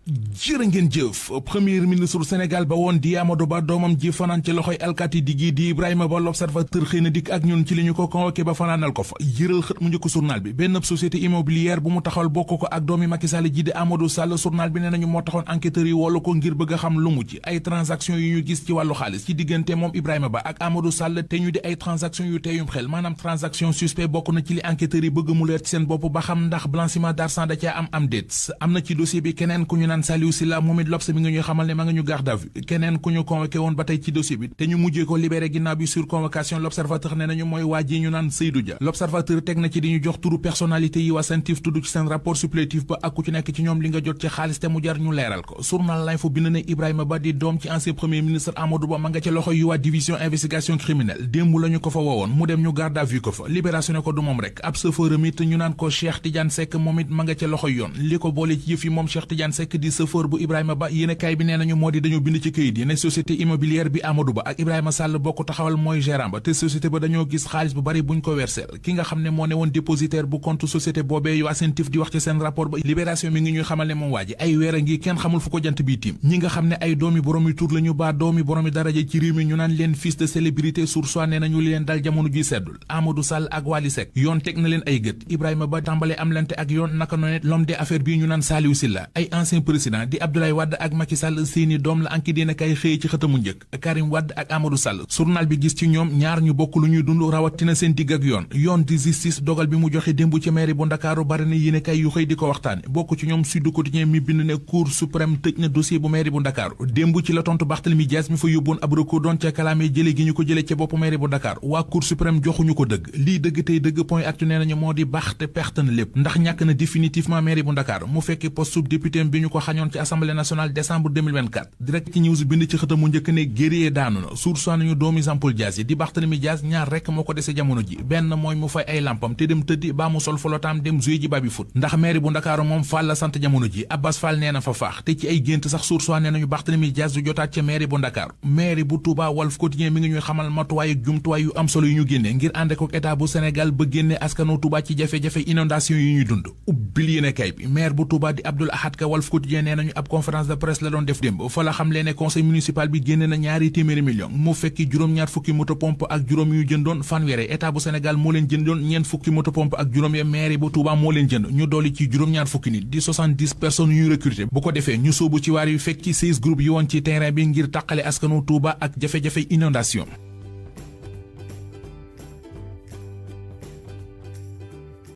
jërë ngeen jëf premier ministre Sénégal ba woon di Amadou Ba doomam ji fanaan ci loxoy alkaati diggi di Ibrahima Ba l'Observateur xëy na dikk ak ñun ci li ñu ko convoqué ba fanaanal ko fa yëral xët mu njëkk journal bi benn société immobilière bu mu taxawal bokk ko ak doomi Macky Sall ji di Amadou Sall journal bi nee nañu moo taxoon enquêteurs yi wolu ko ngir bëgg a xam lu mu ci ay transactions yu ñu gis ci wàllu xaalis ci diggante moom Ibrahima Ba ak Amadou Sall te ñu di ay transactions yu teeyum xel maanaam transaction suspect bokk na ci li enquêteurs yi bëgg mu leer ci seen bopp ba xam ndax blanchiment d'argent da caa am déet am na ci dossier bi keneen ku ñu naan Saliou Sylla moom it L'Obs mi nga ñuy xamal ne ma nga ñu garde à vue keneen ku ñu convoqué woon ba tey ci dossier bi te ñu mujjee ko libéré ginnaaw bi sur convocation L'Observateur ne nañu mooy waa ji ñu naan Seydou Dia L'Observateur teg na ci di ñu jox turu personnalité yi waa CENTIF tudd ci seen rapport supplétif ba ak ku ci nekk ci ñoom li nga jot ci xaalis te mu jar ñu leeral ko journal L'Info bind ne Ibrahima Ba di doom ci ancien premier ministre Amadou Ba ma nga ca loxo yu waa division investigation criminelle démb la ñu ko fa woowoon mu dem ñu garde à vue ko fa libération ne ko du moom rek ab chauffeur it ñu naan ko Cheikh Tidiane Seck moom it ma nga ca loxo yoon li ko boole ci yëf yi moom Cheikh Tidiane Seck di chauffeur bu Ibrahima Ba yéenekaay bi nee nañu moo di dañoo bind ci këyit yi ne société immobilière bi Amadou Ba ak Ibrahima Sall bokk taxawal mooy gérant ba te société ba dañoo gis xaalis bu bari buñ ko werseel ki nga xam ne moo ne woon dépositaire bu compte société boobee yu CENTIF di wax ci seen rapport ba libération mi ngi ñuy xamal ne moom waa ji ay weer a ngi kenn xamul fu ko jant bi tiim ñi nga xam ne ay doomi boroomi tur lañu baa doomi boroomi daraja ci réew mi ñu naan leen fils de célébrité sur soi nee nañu leen dal jamono ji seddul Amadou Sall ak Wally Seck yoon teg na leen ay gët Ibrahima Ba tàmbale am lante ak yoon naka noonu l'homme des affaires bii ñu naan Saliou Sylla ay ancien président di Abdoulaye Wade ak Macky Sall seeni doom la anki dina kay xëy ci xëtamu njëkk Karim Wade ak Amadou Sall journal bi gis ci ñoom ñaar ñu bokk lu ñuy dund rawatina seen digg ak yoon di justice dogal bi mu joxe démb ci mairie bu Ndakaaru bari na yéene kay yu xëy di ko waxtaane bokk ci ñoom Sud Quotidien mi bind ne Cour suprême tëj na dossier bu mairie bu Ndakaaru démb ci la tontu Barthélémy Dias mi fa yóbboon ab recours doon ca kalaame jële gi ñu ko jële ca bopp mairie bu Ndakaaru waa Cour suprême joxuñu ko dëgg lii dëgg tey dëgg point actu nee nañu moo di baax te perte na lépp ndax ñàkk na définitivement mairie bu Ndakaaru mu fekki poste sub-député bi ñu ko xañoon ci assemblée nationale décembre 2024 direct ci news bind ci xëtamu njëkk ne guerrier daanu na source nañu doomi Jean-Paul Dias yi di Barthélémy Dias ñaar rekk moo ko dese jamono ji benn mooy mu fay ay lampam te dem tëddi baa mu sol folotaam dem jouer ji baby foot ndax mairie bu Ndakaaru moom Fall la sant jamono ji Abbas Fall nee na fa faax te ci ay gént sax source nee nañu Barthélémy Dias du jotaat ca mairie bu Ndakaaru mairie bu Touba Walf Quotidien mi ngi ñuy xamal matuwaay ak jumtuwaay yu am solo yu ñu génne ngir ànd ko état bu Sénégal ba génne askanu Touba ci jafe-jafe inondation yi ñuy dund ubbil yéenekaay bi maire bu Touba di Abdoul Ahad Ka Walf Quotidien nee nañu ab conférence de presse la doon def démb fa la xam lee ne conseil municipal bi génne na ñaari téeméeri million mu fekki juróom-ñaar fukki moto pompe ak juróom yu jëndoon fanweere état bu Sénégal moo leen jëndoon ñeent fukki moto pompe ak juróom ya maire bu Touba moo leen jënd ñu dolli ci juróom-ñaar fukki nit di 70 personnes yu ñu recruter bu ko defee ñu sóobu ci waar yu fekk ci 16 groupes yi woon ci terrain bi ngir tàqale askanu Touba ak jafe-jafe inondation